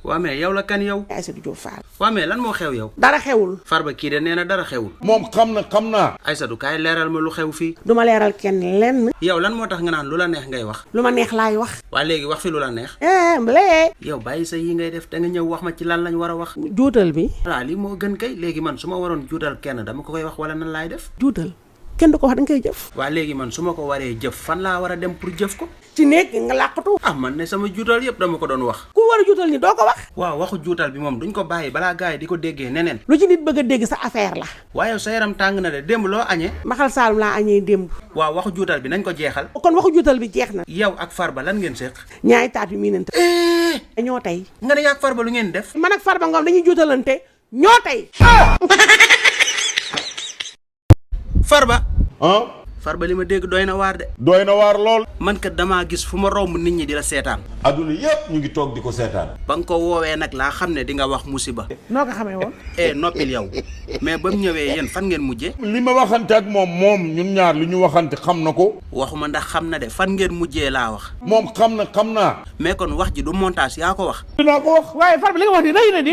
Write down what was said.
waa mais yow la kan yow. Aïssatou Diop Fall. waa mais lan moo xew yow. dara xewul. Farba kii de nee na dara xewul. moom xam naa. Aïssatou kaay leeral ma lu xew fii. duma leeral kenn lenn. yow lan moo tax nga naan lu la neex ngay wax. lu ma neex laay wax. waa léegi wax fi lu la neex. mblee. yow bàyyi sa yi ngay def da nga ñëw wax ma ci lan lañ war a wax. juutal bi. voilà lii moo gën kay léegi man su ma waroon juutal kenn dama ko koy wax wala nan laay def. juutal kenn du ko wax da nga koy jëf. waa léegi man su ma ko waree jëf fan laa war a dem pour jëf ko. ci néeg nga làqatu. ah man ne sama juutal yëpp dama ko doon wax. ku war a juutal ni doo ko wax. waaw waxu juutal bi moom duñ ko bàyyi balaa gars yi di ko déggee neneen. lu ci nit bëgg a dégg sa affaire la. waaye sa yaram tàng na de démb loo añee. Maxal Saalum laa añee démb. waaw waxu juutal bi nañ ko jeexal. kon waxu juutal bi jeex na. yow ak Farba lan ngeen séq. ñaari taat yu miinante. ñoo tey. nga ne yaa ak Farba lu ngeen def. man ak Farba Ngom dañuy juutalante ñoo tey. Farba. Farba li ma dégg doy na waar de. doy na waar lool. man kat damaa gis fu ma romb nit ñi di la seetaan. adduna yépp ñu ngi toog di ko seetaan. ba nga ko woowee nag laa xam ne di nga wax musiba. noo ko xamee woon. noppil yow mais ba mu ñëwee yéen fan ngeen mujjee. li ma waxante ak moom ñun ñaar li ñu waxante xam na ko. waxuma ndax xam na de fan ngeen mujjee laa wax. moom xam naa. mais kon wax ji du montage yaa ko wax. dinaa ko wax. waaye Farba li nga wax ni rëy na di.